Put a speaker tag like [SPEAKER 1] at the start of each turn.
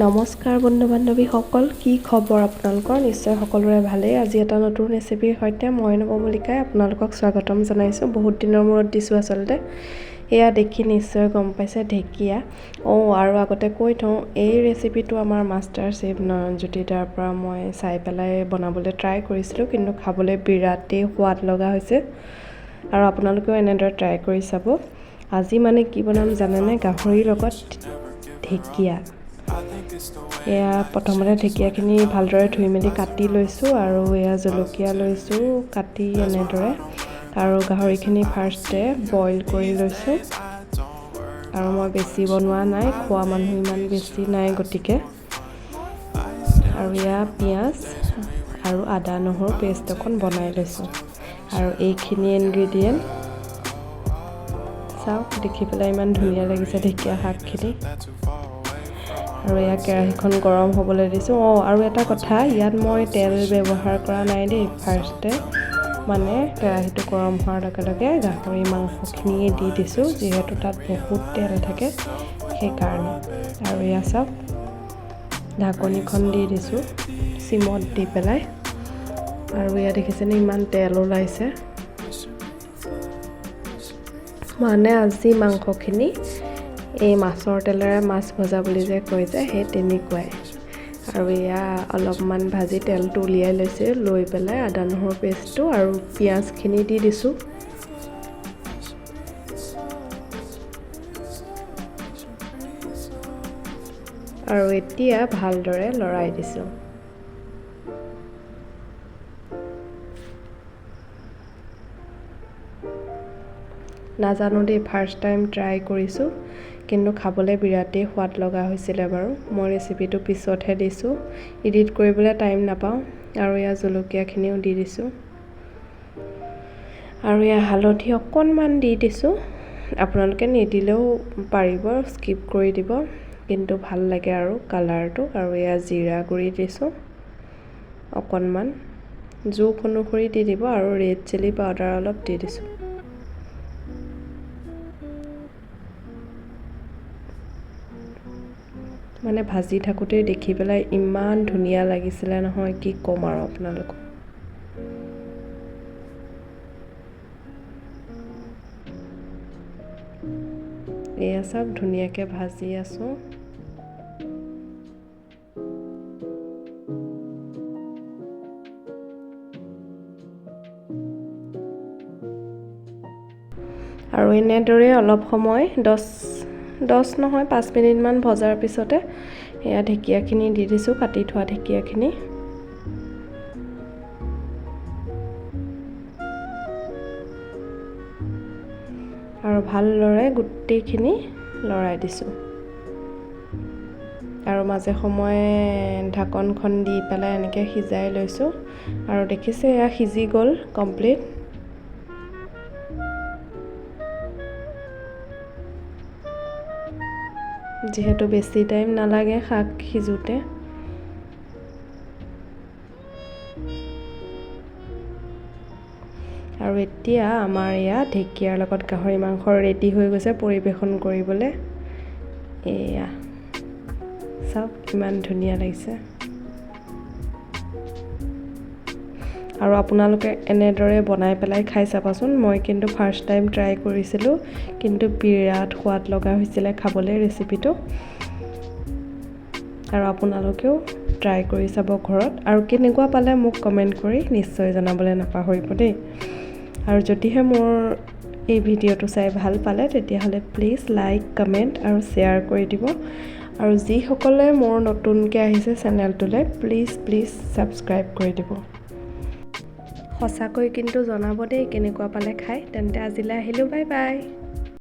[SPEAKER 1] নমস্কাৰ বন্ধু বান্ধৱীসকল, কি খবৰ আপোনালোকৰ? নিশ্চয় সকলোৰে ভালেই। আজি এটা নতুন ৰেচিপিৰ সৈতে মই নৱমল্লিকাই আপোনালোকক স্বাগতম জনাইছোঁ। বহুত দিনৰ মূৰত দিছোঁ আচলতে। এয়া দেখি নিশ্চয় গম পাইছে, ঢেকীয়া। অঁ, আৰু আগতে কৈ থওঁ, এই ৰেচিপিটো আমাৰ মাষ্টাৰ চেফ নয়নজ্যোতি দাৰ পৰা মই চাই পেলাই বনাবলৈ ট্ৰাই কৰিছিলোঁ, কিন্তু খাবলৈ বিৰাটেই সোৱাদ লগা হৈছে আৰু আপোনালোকেও এনেদৰে ট্ৰাই কৰি চাব। আজি মানে কি বনাম জানেনে? গাহৰিৰ লগত ঢেকীয়া। এয়া প্ৰথমতে ঢেকীয়াখিনি ভালদৰে ধুই মেলি কাটি লৈছোঁ আৰু এয়া জলকীয়া লৈছোঁ কাটি এনেদৰে, আৰু গাহৰিখিনি ফাৰ্ষ্টে বইল কৰি লৈছোঁ। আৰু মই বেছি বনোৱা নাই, খোৱা মানুহ ইমান বেছি নাই গতিকে। আৰু এয়া পিঁয়াজ আৰু আদা নহৰু পেষ্ট অকণ বনাই লৈছোঁ। আৰু এইখিনি ইনগ্ৰেডিয়েণ্ট চাওক, দেখি পেলাই ইমান ধুনীয়া লাগিছে ঢেকীয়া শাকখিনি। আৰু এয়া কেৰাহীখন গৰম হ'বলৈ দিছোঁ। অঁ, আৰু এটা কথা, ইয়াত মই তেল ব্যৱহাৰ কৰা নাই দেই। ফাৰ্ষ্টে মানে কেৰাহীটো গৰম হোৱাৰ লগে লগে গাহৰি মাংসখিনিয়ে দি দিছোঁ, যিহেতু তাত বহুত তেল থাকে সেইকাৰণে। আৰু এয়া চাওক, ঢাকনিখন দি দিছোঁ চিমত দি পেলাই। আৰু এয়া দেখিছেনে, ইমান তেল ওলাইছে। মানে আজি মাংসখিনি এই মাছৰ তেলেৰে মাছ ভজা বুলি যে কয় যে, সেই তেনেকুৱাই। আৰু এয়া অলপমান ভাজি তেলটো উলিয়াই লৈছোঁ, লৈ পেলাই আদা নহৰু পেষ্টটো আৰু পিঁয়াজখিনি দি দিছোঁ। আৰু এতিয়া ভালদৰে লৰাই দিছোঁ। নাজানো দেই, ফাৰ্ষ্ট টাইম ট্ৰাই কৰিছোঁ, কিন্তু খাবলৈ বিৰাটেই সোৱাদ লগা হৈছিলে বাৰু। মই ৰেচিপিটো পিছতহে দিছোঁ, এডিট কৰিবলৈ টাইম নাপাওঁ। আৰু এয়া জলকীয়াখিনিও দি দিছোঁ আৰু এয়া হালধি অকণমান দি দিছোঁ। আপোনালোকে নিদিলেও পাৰিব, স্কিপ কৰি দিব, কিন্তু ভাল লাগে আৰু কালাৰটো। আৰু এয়া জিৰা গুড়ি দিছোঁ অকণমান, জোখ অনুসৰি দি দিব। আৰু ৰেড চিলি পাউডাৰ অলপ দি দিছোঁ। মানে ভাজি থাকোঁতেই দেখি পেলাই ইমান ধুনীয়া লাগিছিলে নহয়, কি ক'ম আৰু আপোনালোকক। এয়া চাওক, ধুনীয়াকৈ ভাজি আছোঁ। আৰু এনেদৰে অলপ সময় দহ নহয় 5 মিনিটমান ভজাৰ পিছতে এয়া ঢেকীয়াখিনি দি দিছোঁ, কাটি থোৱা ঢেকীয়াখিনি। আৰু ভালদৰে গোটেইখিনি লৰাই দিছোঁ। আৰু মাজে সময়ে ঢাকনখন দি পেলাই এনেকৈ সিজাই লৈছোঁ। আৰু দেখিছে, এয়া সিজি গ'ল কমপ্লিট। যিহেতু বেছি টাইম নালাগে শাক সিজোতে। আৰু এতিয়া আমাৰ এয়া ঢেকীয়াৰ লগত গাহৰি মাংস ৰেডি হৈ গৈছে পৰিৱেশন কৰিবলৈ। এয়া চাওক, কিমান ধুনীয়া লাগিছে। আৰু আপোনালোকে এনেদৰে বনাই পেলাই খাই চাবাচোন। মই কিন্তু ফাৰ্ষ্ট টাইম ট্ৰাই কৰিছিলোঁ, কিন্তু বিৰাট সোৱাদ লগা হৈছিলে খাবলৈ ৰেচিপিটো। আৰু আপোনালোকেও ট্ৰাই কৰি চাব ঘৰত, আৰু কেনেকুৱা পালে মোক কমেণ্ট কৰি নিশ্চয় জনাবলৈ নাপাহৰিব দেই। আৰু যদিহে মোৰ এই ভিডিঅ'টো চাই ভাল পালে, তেতিয়াহ'লে প্লিজ লাইক, কমেণ্ট আৰু শ্বেয়াৰ কৰি দিব। আৰু যিসকলে মোৰ নতুনকৈ আহিছে চেনেলটোলৈ, প্লিজ প্লিজ ছাবস্ক্ৰাইব কৰি দিব। সঁচাকৈ কিন্তু জনাব দেই কেনেকুৱা পালে খাই। তেন্তে আজিলৈ আহিলোঁ, বাই বাই।